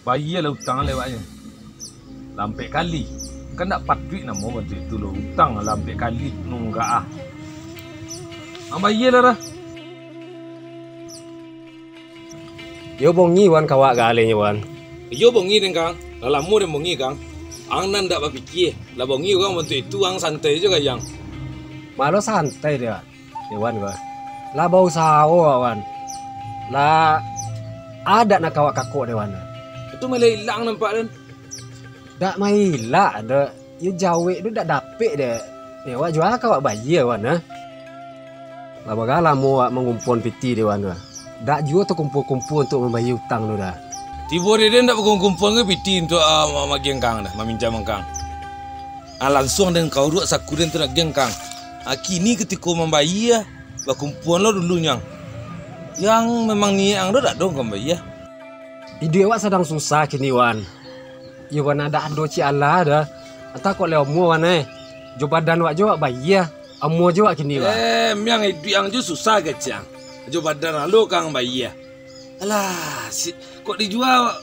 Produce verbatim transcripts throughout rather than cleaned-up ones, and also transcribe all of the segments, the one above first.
Bayialah utang lewatnyo. Lah ampek kali. Kan ndak patuik namo bantuak itu lo. Utang lah ampek kali nunggak ah. Ang bayialah dah. Yo bongi wan kawak galeh nyo wan. Iyo bongi den kang. Lah lamo den bongi kang. Ang nan ndak bapikie. Lah bongi urang bantuak itu ang santai jo gayang. Malo santai dek. Dewan ko. Lah bausaho awak wan. Lah adak nak kawak kakok dewan. Itu malah ilang nampak den. Dak mailak dek. Yo jawek tu dak dapek dek. Dek awak jua kawak bayia wan nah. Lah baga lamo awak mangumpuan piti dewan tu. Dak juo takumpua-kumpua untuak mambayia utang tu dah. Tibo dek den dak bakumpua-kumpua ke piti untuak uh, magiang kang dah, maminjam kang. Ah, lansuang den kauruak saku den tu nak geng kang. Ah, kini katiko mambayia, bakumpuan lo dulu nyang. Yang memang niat ang tu dak dong ka mambayia. Iduik awak sadang susah kini wan. Iyo wan dak ado cik alah dah. Antah kok leh omua wan eh. Jo badan awak jo awak bayia. Omua jo awak kini wan. Eh, miang iduik ang jo susah kecang. Jo badan ang lo kang bayia. Alah, si, kok dijua.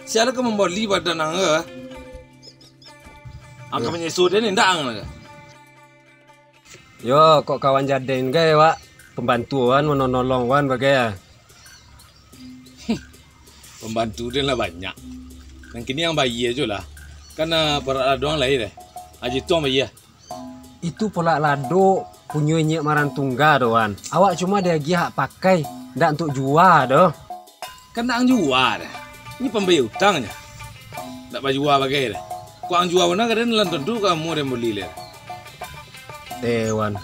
Sia lah ka mambali badan ang eh. Angka manyeso den indak ang lah. Yo, kok kawan jaden gai wak pambantu wan manonolong wan bagai ah. Pambantu den lah banyak. Nan kini ang bayia jo lah. Kan ah, parak lado ang lai deh. Aji tu ang bayia. Itu polak lado punyo inyiak marantungga do wan. Awak cuma diagiah hak pakai, ndak untuak jua do. Kan ndak ang jua dah. Ni pambayia utang nyo. Ndak bajua bagai dah. Kok ang jua bana kadang lan tantu ka amuah den bali lai. Eh wan,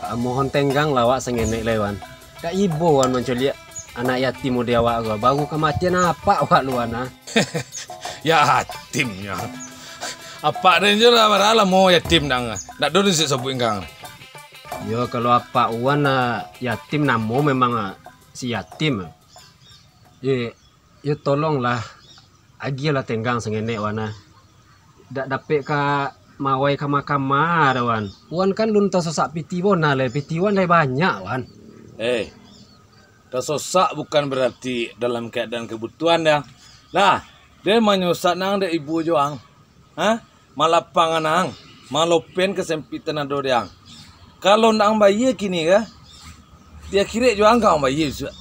amuah on tenggang lah awak sangenek lai wan. Dak ibo wan mancoliak anak yatim ode awak ko. Baru kamatian apak awak lu wan ah. Yatimnyo. Apak den jo lah marah lah mo yatim dang. Ndak do den sik sabuik enggang. Yo kalau apak wan ah, yatim namo memang ah, si yatim. Ye, yo tolonglah, agiahlah tenggang sangenek wan ah. Dak dapek ka mawai kama-kama dah wan. Wan kan lun tasosak piti bona lai, piti wan lai banyak wan. Eh, tasosak bukan berarti dalam keadaan kebutuhan dah. Lah, den manyosak nang dek ibu jo ang. Ha? Malapang anang, malopen kasempitan ado di ang. Kalau ndak ang bayia kini ka, di akhirat jo ang ka ang bayia bisuak.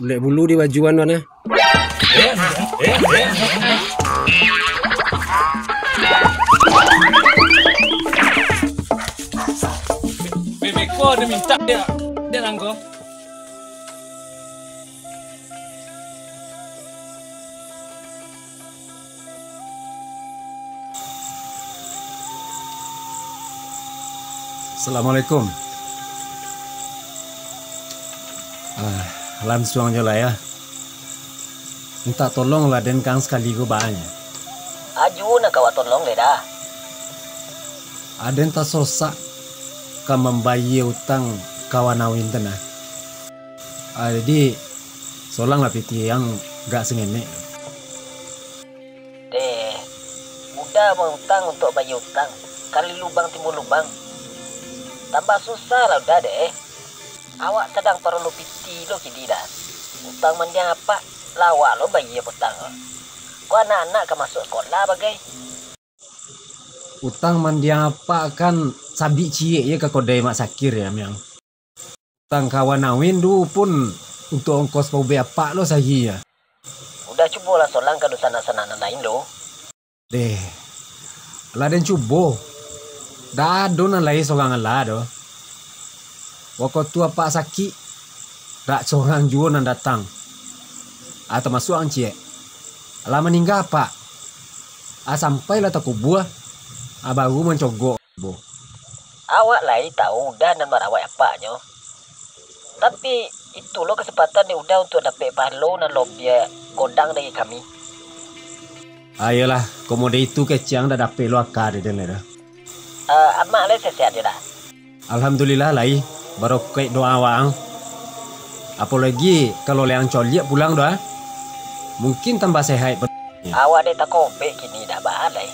Bulek bulu di baju anu nah. Bebeko ado mintak dia, dia langgo. Assalamualaikum. Ah, lansuang jo lah ya. Mintak tolong lah den kang sakali ko banyo. Aju nak awak tolong deh dah. Aden tasosak ka mambayia utang kawan awin tu nah. Ah, jadi, solanglah piti ang gak sangenek. Deh, udah bautang untuak bayia utang, kali lubang timbun lubang. Tambah susah lah udah deh. Awak sadang paralu piti lo kini dah. Utang mandiang apak, lah awak lo bayia utang lo. Ko anak-anak ka masuak sekolah bagai. Utang mandiang apak kan sabik ciek ye ka kodai Mak Sakir ya, Miang. Utang kawan awin tu pun untuak ongkos paubek apak lo sahi ya. Udah cubolah solang ka dunsanak-sanak nan lain lo. Deh, lah den cubo. Dak ado nan lain sorang alah doh. Wakatu apak sakik, dak sorang juo nan datang. Ah, tamasuak ang ciek. Lah maningga apak. Ah, sampai lah takubua. Ah, baru mancogok. Bo. Awak lai tahu udah nan marawai apaknyo. Tapi, itu lo kasempatan dek udah untuak dapek pahalo nan lobiah godang dari kami. Ayolah, komo dek itu kecek ang dak dapek lo aka dek den lai dah. Eh, amak lai sehat-sehat je dah. Alhamdulillah lai, barokaik doa waang. Apolagi kalau lai ang coliak pulang doh, mungkin tambah sehat. Awak dek takobek kini dak baa lai.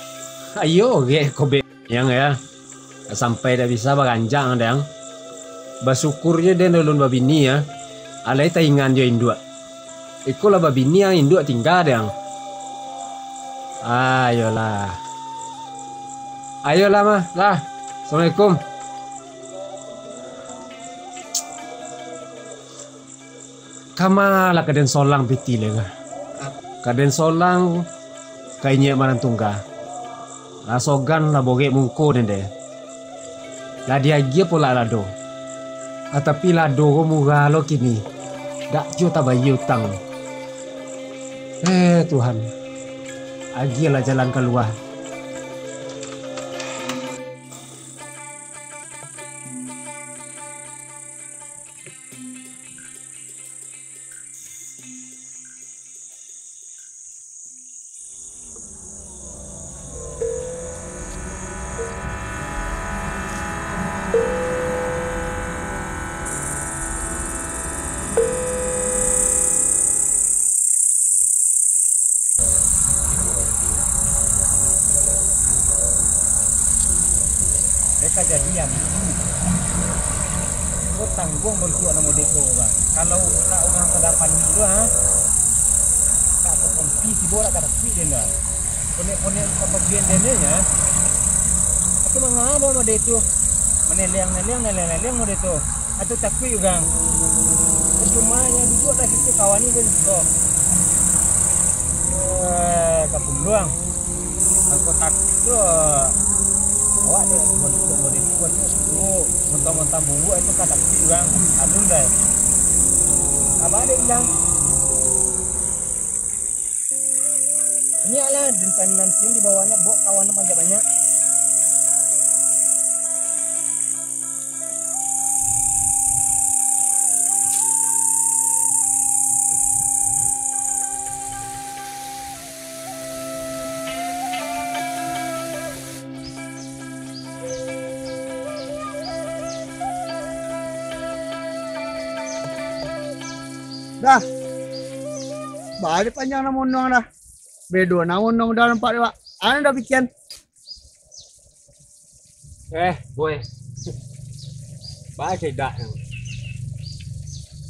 Ayo, gek kobek. Yang ya, sampai dak bisa baranjak ang dang. Basyukur je den ulun babini ya. Alai taingan jo induak. Iko lah babini ang, induak tingga deh ang. Ayolah. Ayolah mah, lah. Assalamualaikum. Kama lah ka den solang piti lai ka. Ka den solang ka inyiak Marantungga. Lah sogan lah borek mungko den deh. Lah diagiah pulo lado. Ah, tapi lado ko murah lo kini. Dak jo tabayia utang. Eh, Tuhan. Agiahlah jalan kalua. Dek kajadian itu, ko tangguang bantuak namo dek ko, Bang. Kalau tak urang sadapani tu, ha, tak takompi, tibo tak katakuik den, Bang. Konek-konek kotobian den, ya. Tapi mangado mode tu. Maneleng-neleng, neleng-neleng mode tu. Atau takuik urang. Percuma yang duduk lah situ kawan ni, ben, kok. Eh, kapuluang. Angko takuik tu. Awak dek, mode tu, mode tu, tu. Montang-montang buruak itu ka takuik urang. Alun, dai. Apa ada hilang? Niaklah, dintan nanti dibawanya, bawa kawan banyak-banyak. Dah. Baliak panjang namo nong dah. Bedo namo nong dah nampak dek wak. Anu dah pikian. Eh, boy. Baa cegak nang.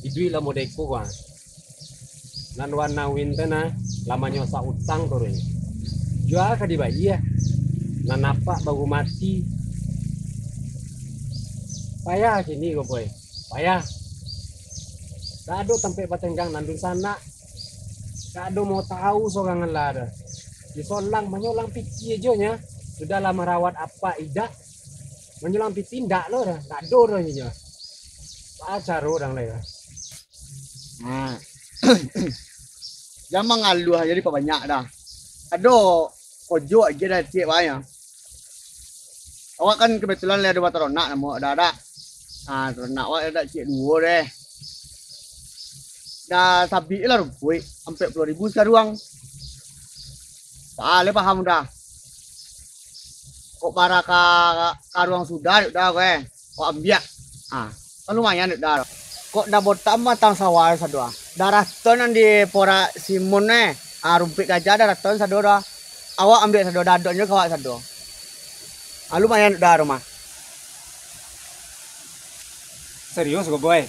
Iduik lah modeko, ah. Nan warna winter nah, lamanyo sak utang tu, Run. Jua ka dibayia. Nan apak baru mati. Payah kini ko, boy. Payah. Dak ado tampek batenggang nan dunsanak. Dak ado mau tahu sorang lah dah. Disolang, manyolang piti ajo nya. Sudah lah marawat apak idak. Manyolang piti ndak lo dah. Dak ado dah nyo. Baa caro urang lai dah. Nah. Jan mangaluah jadi pabanyak dah. Ado kojo agiah dah ciek banyak. Awak kan kebetulan lai ado bataronak namo dah, dah. Ah, taronak awak ado ciek duo deh. Dah sabik lah rumpuik, ampek puluah ribu saruang. Paham, paham dah. Kok bara ka karuang sudah, dah, weh. Kok ambiak. Ah, kan lumayan, dah. Kok dah botak batang sawah sado, ah. Darah ton nan di porak simun, eh. Ah, rumpik gajah darah ton sado, dah. Awak ambiak sado, dadoknyo ka awak sado. Ah, lumayan, dah, rumah. Serius ko, boy?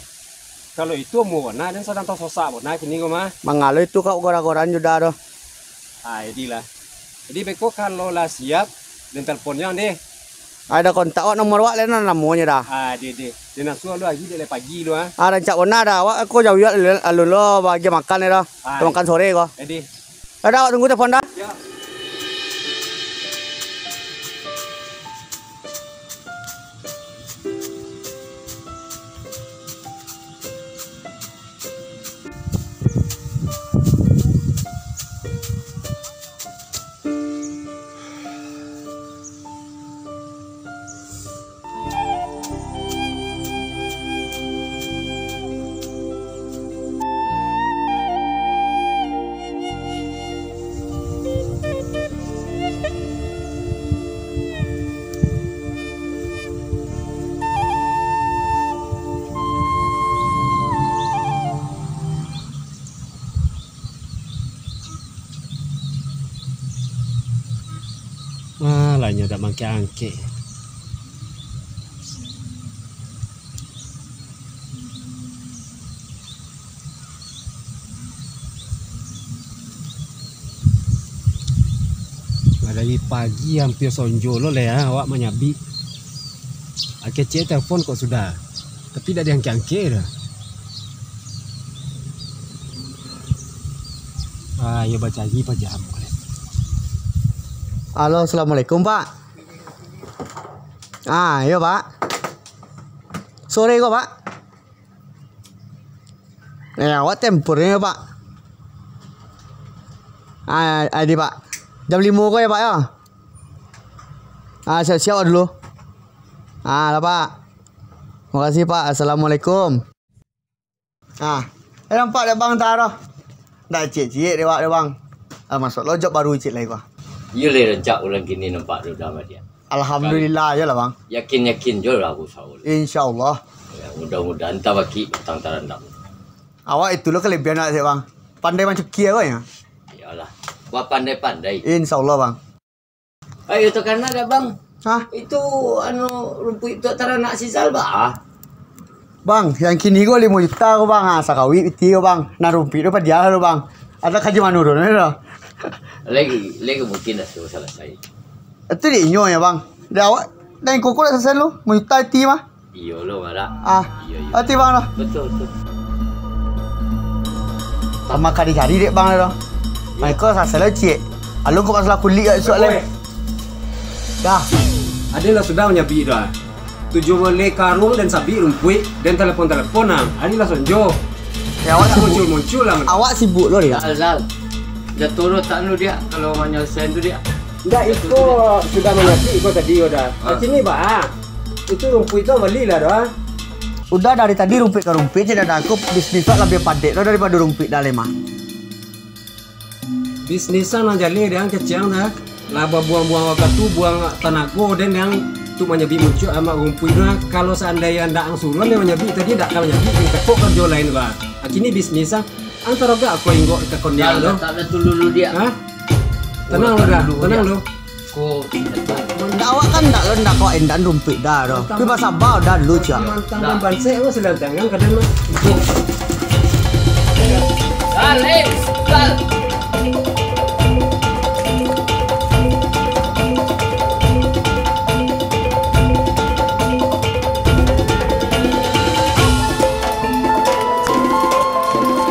Kalau itu amuah bana, den sadang tasosak bana kini ko mah. Mangalo itu kau gora-goran juda tu. Ah, jadi lah. Jadi beko kalau lah siap, den telepon yang deh. Ada kontak awak, nomor awak, lain namonyo dah. Ah, deh, deh. Den asuah lu agi dek lai pagi lu, ah. Ah, rancak bana dah. Awak ko jauah alun lo bagi makan dah. Ah, makan sore ko. Jadi. Dah, dah, awak tunggu telepon dah. Ya. Malah nyo dak mangkek-angkek. Dari pagi hampir sonjo lo lai, ah, awak manyabik. Ah, kecek telepon kok sudah, tapi dak diangkek-angkek dah. Ah, yo bacari pajam. Halo, assalamualaikum, Pak. Ah, yo, Pak. Sore ko, Pak. Eh, awak tempur ni, Pak. Ah, adi, Pak. Jam limo ko ya, Pak, ya? Ah, siap-siap dulu. Ah, lah, Pak. Makasih, Pak. Assalamualaikum. Ah, eh, nampak dek Bang Taro? Ndak ciek-ciek dek awak dek Bang. Ah, masuk lojok baru ciek lai ko. Iyo lai rancak urang kini nampak dek Bang Adiak. Alhamdulillah, yo lah, Bang. Yakin-yakin jo lah, Bos Saul. Insyaallah. Ya, mudah-mudahan tabaki batang tarandam. Awak itu lo kelebihan awak, Bang. Pandai mancuki awak, ya? Iyolah. Wah, pandai-pandai. Insyaallah, Bang. Ayo, takana dak, Bang? Hah? Itu, anu, rumpuik tu taranak si Zal, bah. Bang, yang kini ko limo juta ko, Bang. Ah, sakawik piti ko, Bang. Nan rumpuik tu padiah tu, Bang. Ado kaji manurun tu. Lagi, lagi mungkin dah suruh salasai. Itu dek inyo ya, Bang. Dah awak, dah iko ko dah salasai lu. Limo juta piti mah. Iyo lo, Bang, dah. Ah, iyo, iyo. Ati, Bang, dah. Betul, betul. Sama kali jadi dek, Bang, dah. Nah, iko salasai lah, ciek. Alun ko masalah kulik isuak lai. Dah. Ado lah sudah manyabik dah. Tujuah baleh karuang den sabik rumpuik, den telepon-telepon nah. Ari lah sonjo. Ya, awak sibuk. Muncul-muncul lah. Awak sibuk lo, Diak. Zal, Zal. Jatuah lo tak lu, Diak, kalau manyalesaian tu, Diak. Ndak, iko sudah manyabik iko tadi, yo dah. Ah. Kini, bah. Itu rumpuik tu bali lah dah. Udah dari tadi rumpuik ka rumpuik, cek dah aku bisnis tu labiah padek lo daripado rumpuik dah lai mah. Bisnis ang nan jaleh dek ang kecek ang dah. Lah babuang-buang wakatu, buang tanago den dek ang tu manyabik muncul amak rumpuik tu nah. Kalau saandainyo ndak ang suruah den manyabik tadi, ndak ka manyabik, ang tepok karajo lain tu lah. Kini bisnis ang, ang tarogak ko inggok ka kondiang tu. Dah, dah, tak ado tu dulu, Diak. Hah? Tenang lo dah, tenang lo. Ko, ndak, awak kan ndak, ndak kawak endan rumpuik dah, doh. Tapi basaba dah dulu, ciek. Mantang dan bansek, awak sedang tangan, kadang mah. Salim, Sal.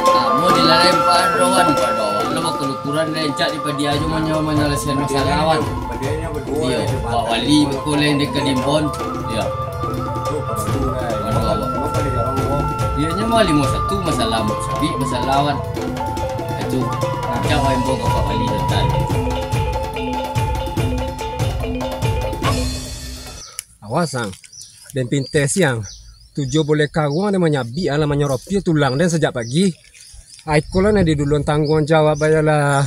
Kamu dilarang padoan, padoan. Lo bakulu Kuran lai cak di padia jo manyo-, manyalesaian masalah, wan. Iyo, Pak Wali beko lai dek ka dimbon. Iyo. Aduh, awak. Iyo, nyo mah limo satu masalah, sabik masalah, wan. Itu, rancak maimbau ka Pak Wali datang. Awas ang, den pintes ang. Tujuah boleh karuang den manyabik, alah manyoropi tulang den sajak pagi. Ai, iko lah nan di duluan tangguang jawab bae lah.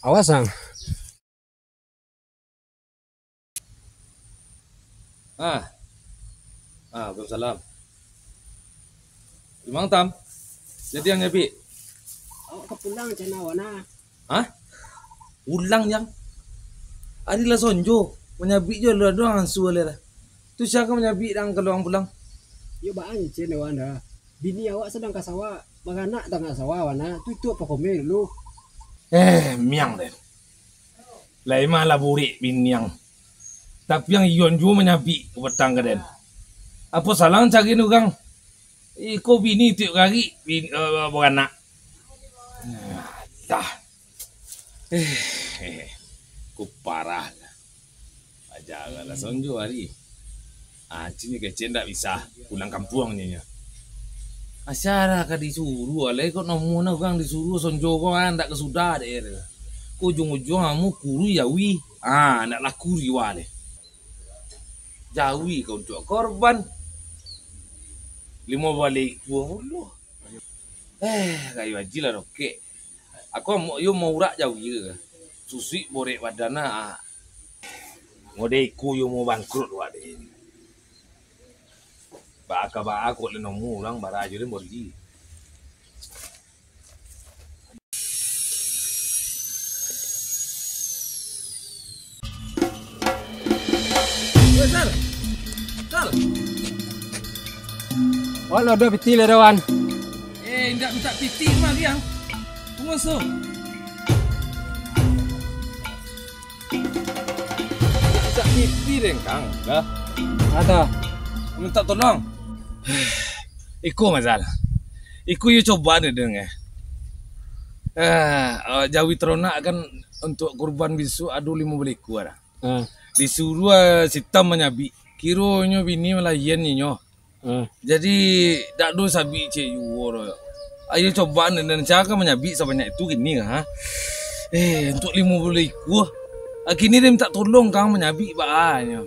Awas ang. Ah. Ah, waalaikumsalam. Imang Tam, jadi ang nyabik? Awak ka pulang, cana wana. Hah? Ulang, Yang? Ari lah sonjo, manyabik jo lah doang ansu alai lah. Tu sia ka manyabik dang kalau ang pulang? Yo baa cen wan dah. Bini awak sadang ka sawah, baranak tangah sawah wana. Tu itu apo komen dulu? Eh, miang den. Lai mah lah burik bini ang. Tapi ang iyon juo manyabik ka patang ka den. Apo salah ang cari urang? Iko bini tiok ari bini, eh, baranak. Alah. Eh, eh, ko parah lah. Aja lah sonjo ari. Ah, cinyo kecek ndak bisa pulang kampuang nyo. Asa lah ka disuruah lai kok nomo nah urang disuruah sonjo ko, ah, ndak ka sudah dek. Ko ujuang-ujuang amu kuru jawi. Ah, ndak laku riwa deh. Jawi ka untuak korban. Limo baleh ikua pulo. Eh, kayu aji lah dokek. Aku amuak yo maurak jawi ka. Susuik borek badan ah. Ngode iku yo mau bangkrut wak deh. Baa ka baa kok le nomu urang bara ajo le boli. Weh, Sal. Sal. Wan, ado piti le, wan. Eh, indak mintak piti mah, Giang. Tunggu, so. Mintak piti den, Kang. Dah. Ada. Minta tolong. Iko masalah. Iko yo cobaan den, eh. Eh, eh, jawi taronak kan untuk kurban bisuak ado limo baleh ikua dah. Ah. Disuruah, eh, si Tam manyabik. Kironyo bini malahian inyo. Ah. Jadi, dak ado sabik ciek juo doh. Ayo cobaan den, sia ka manyabik sabanyak itu kini, ha? Eh, untuk limo baleh ikua. Ah, kini den minta tolong, Kang, manyabik baa nyo.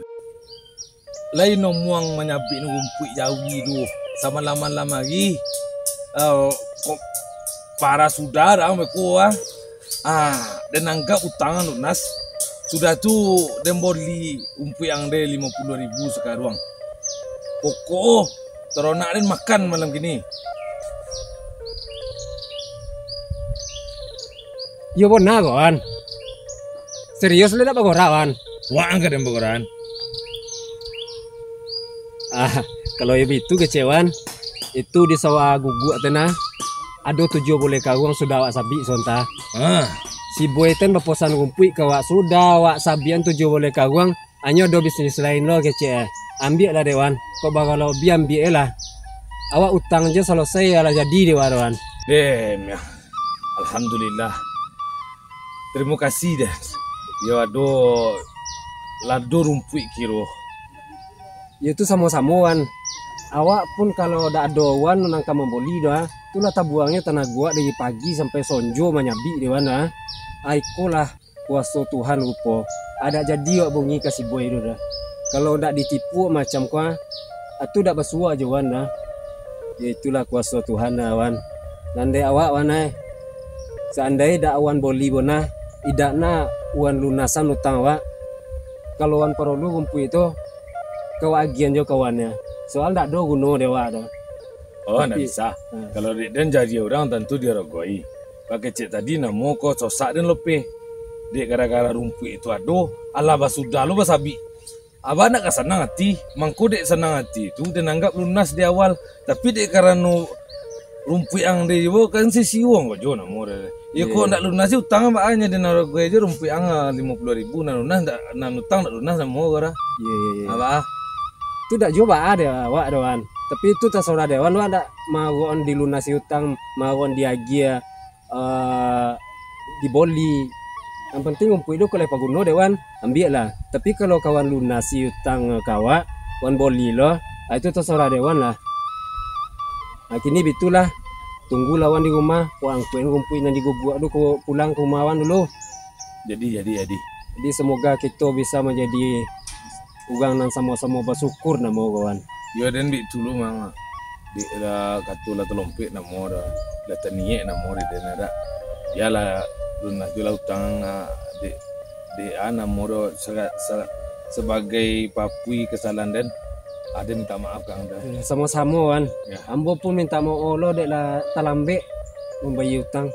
Lai nomuang manyabik rumpuik jawi tu samalam-malam ari. Ah, kok parah sudah dah beko, ah. Ah, den anggap utang lunas. Sudah tu, den boli rumpuik ang den limo puluah ribu sakaruang. Pokok taronak den makan malam kini. Iyo bona ko, Wan. Serius lo dak bagora, Wan? Wak ang ka den bagora. Ah, kalau iyo bitu kecek, Wan, itu di sawah guguak tu nah, ado tujuah baleh karuang sudah awak sabik sonta. Ah. Si Boy ten baposan rumpuik ka awak, sudah awak sabian tujuah baleh karuang, anyo ado bisnis lain lo kecek. Ambiaklah dek, Wan, kok bagalo bi ambiak lah. Awak utang jo salosai alah jadi dek wak, Wan. Dem, ya. Alhamdulillah. Tarimo kasih deh. Yo ado lado rumpuik kiro. Yo tu samo-samo, Wan. Awak pun kalau dak ado Wan nan ka mamboli doh, ah, tu lah tabuangnyo tanago awak dari pagi sampai sonjo manyabik deh, Wan, ah. Ah, ikolah kuaso Tuhan rupo. Adak jadi awak bungi ka si Boy tu doh. Kalau dak ditipu macam ko, ah, atu dak basuo jo Wan doh. Yo itulah kuaso Tuhan lah, Wan. Nan dek awak, Wan, ai. Saandai dak Wan boli bonah, idak nak Wan lunasan utang awak. Kalau Wan parlu rumpuik tu, ka awak agian jo ka Wan nyo. Soal dak ado guno dek awak tu. Oh, ndak bisa. Kalau dek den jadi urang tantu diarogoi. Bakecek tadi namo ko sosak den lopeh. Dek gara-gara rumpuik tu ado, alah basudah lo basabik. Abah ndak ka sanang ati, mangko dek sanang ati tu den anggap lunas di awal. Tapi dek karano rumpuik ang dek juo kan sisiuang ko jo namo dek. Yo, kok ndak lunas utang, baa nyo den arogoi jo rumpuik ang, ah, limo puluah ribu nan lunas ndak, nan utang ndak lunas namo ko dah. Iyo, iyo, iyo. Abah. Tu dak juo baa dek awak doh, Wan. Tapi tu tasorah dek Wan, Wan dak mauruik dilunasi utang, mauruik diagiah, eh, diboli. Yang penting rumpuik tu kalau paguno dek Wan, ambiaklah. Tapi kalau ka Wan lunasi utang ka awak, Wan boli lo, ah, itu tasorah dek Wan lah. Ah, kini bitulah, tunggulah Wan di rumah, kok angkuikan rumpuik nan diguguak tu ko pulang ka rumah Wan dulu. Jadi, jadi, jadi. Jadi, semoga kito bisa manjadi urang nan samo-samo basukur namo ko, Wan. Yo, den bik tulu mang. Dek lah kato lah talompek namo dah. Lah taniek namo dek den dah. Bialah lunas juo lah utang, ah, dek, dek, ah, namo dah saga-, sa-, sabagai papui kasalahan den. Ah, den minta maaf ka ang dah. Yo, samo-samo, Wan. Yo. Ambo pun minta maaf lo dek lah talambek mambayia utang.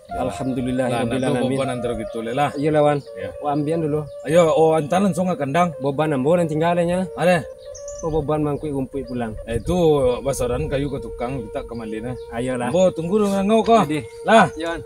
Yo. Alhamdulillah, lah, rabbil alamin. Beban antaro kito lai lah. Iyolah, Wan. Yo. Wak ambiak dulu. Ayo, oh, antaan langsuang ka kandang. Beban ambo nan tingga lai nyo. Ado. Oh, beban mangkuik rumpuik pulang. Eh, tu basaran kayu ka tukang, kita ka malin, eh. Ayolah. Ambo tunggu di rangau ko. Jadi. Lah. Yo, Wan.